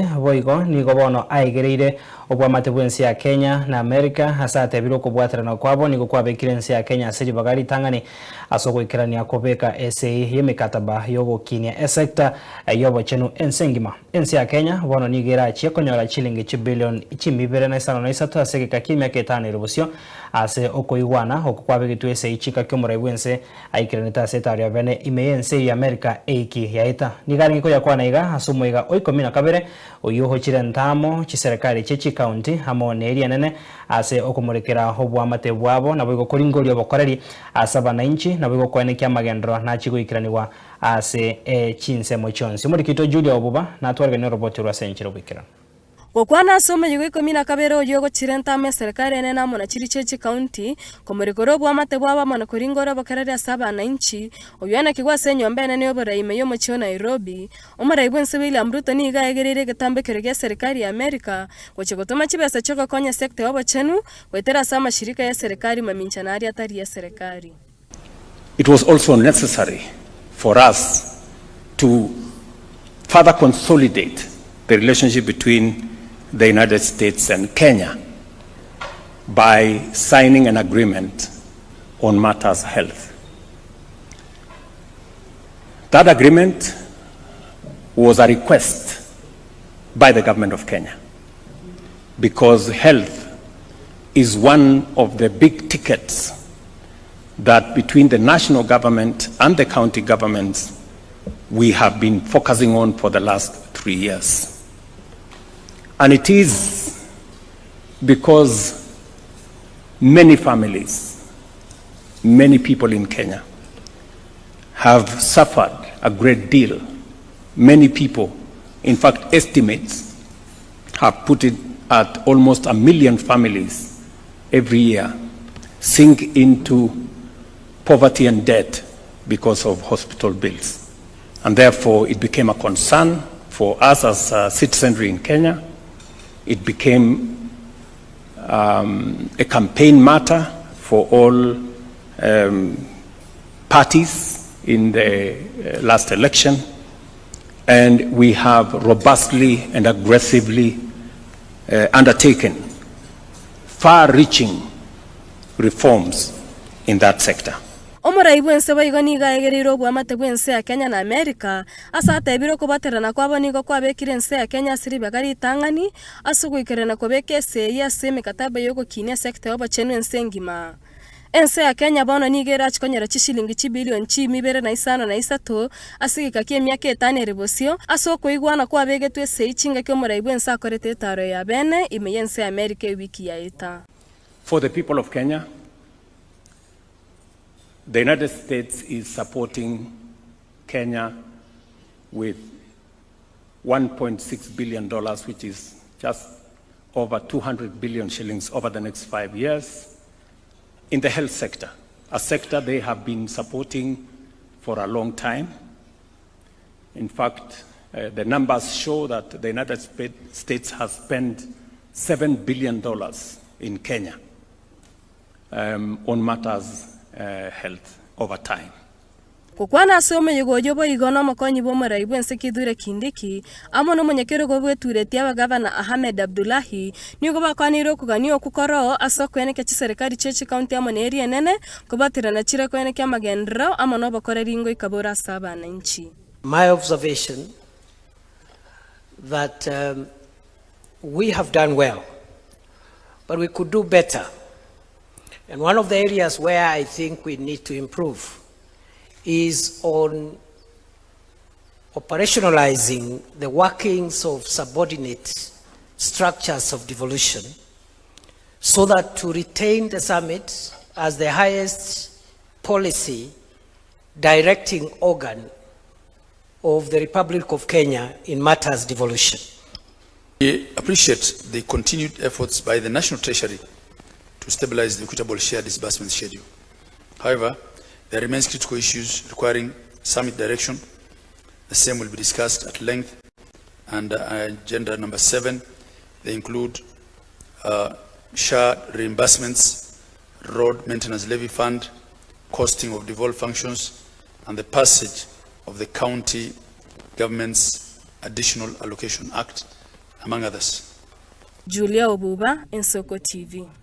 bw'ense boigo nigo bono aegereire obwamate bw'ense ya Kenya na Amerika ase atebire okobwaterana kwabo nigo kwabekire ense ya Kenya ase ribaga ritang'ani ase ogoikerania kobeka esegi y'emekataba y'ogokinia esecta y'obochenu ense engima. Ense ya Kenya bono nigo erachie konyora chilingi chibilion chimibere na isano na isato ase egeka ki'emiaka etano ere bosio ase okoigwana okwo kwabegetwe esegi chika ki'omorai bw'ense Aikeranete ase etaaro ya bene ime y'ense eyio y'Amerika eiki yaeta. Nigo arenge koyakwana iga ase omoiga o ikomi na kabere, oyio ochire ntamo chiserekari chie chikaunti amo neria enene ase okomorekera oboamate bwabo naboigo koringoria obokoreri ase abanainchi naboigo koenekia amagenderero nachie goikeranigwa ase chinsemo chionsi. Omoriki oito Julia Obuba natwareganie oroboti orwo ase enchera oboikeranu. Gokwana ase omoyega o ikomi na kabere oyio ogochira entama eserekari enene amo na chiria chie chikaunti, komorikora oboamate bwabo amo na koringora obokereri ase abananchi, oyio ase enyomba enene y'oborai ime y'omochie o Nairobi, omorai bw'ense William Ruto nigo aegereire egetambekero gi'eserekari ya Amerika gochia gotoma chibesa chi'ogokonya esecta y'obochenu goetera ase amashirika y'eserekari mamincha na aria atari y'eserekari. It was also necessary for us to further consolidate the relationship between the United States and Kenya by signing an agreement on matters health. That agreement was a request by the government of Kenya because health is one of the big tickets that between the national government and the county governments we have been focusing on for the last 3 years. And it is because many families, many people in Kenya have suffered a great deal. Many people, in fact, estimates have put it at almost a million families every year sink into poverty and debt because of hospital bills. And therefore, it became a concern for us as a citizenry in Kenya. It became um, a campaign matter for all um, parties in the uh, last election. And we have robustly and aggressively uh, undertaken far-reaching reforms in that sector. Omorai bw'ense boigo nigo aegereire oboamate bw'ense ya Kenya na Amerika, ase atebire okobaterana kwabo nigo kwabekire ense ya Kenya ase ribaga ritang'ani ase ogoikerana kobeka esegi ase emekataba y'ogokinia sector y'obochenu ense engima. Ense ya Kenya bono nigo erache konyora chishilingi chibilioni chiimi ibere na isano na isato ase egeka ki'emiaka etano ere bosio, ase okoigwana kwabegetwe esegi chingaki omorai bw'ense akorete etaaro ya bene ime y'ense ya Amerika ewiki yaeta. For the people of Kenya, the United States is supporting Kenya with 1.6 billion dollars, which is just over 200 billion shillings over the next 5 years in the health sector, a sector they have been supporting for a long time. In fact, uh, the numbers show that the United States has spent $7 billion in Kenya um, on matters uh, health over time. Gokwana ase omoyega oyio boigo nomokonyi bw'omorai bw'ense Kithure Kindiki, amo nomonyakerogo bw'etureti y'abagavana Ahmed Abdullahi, nigo bakwaneire okogania okwo koroo ase okoenekia chiserekari chie chikaunti amo neria enene kobaterana chire koenekia amagenderero amo nobokoreri ngoika bore ase abananchi. My observation that um, we have done well, but we could do better. And one of the areas where I think we need to improve is on operationalizing the workings of subordinate structures of devolution so that to retain the summit as the highest policy directing organ of the Republic of Kenya in matters devolution. We appreciate the continued efforts by the National Treasury to stabilize the equitable share disbursement schedule. However, there remains critical issues requiring summit direction. The same will be discussed at length. And agenda number 7, they include share reimbursements, road maintenance levy fund, costing of devolved functions, and the passage of the County Government's Additional Allocation Act among others. Julia Obuba, Ensoko TV.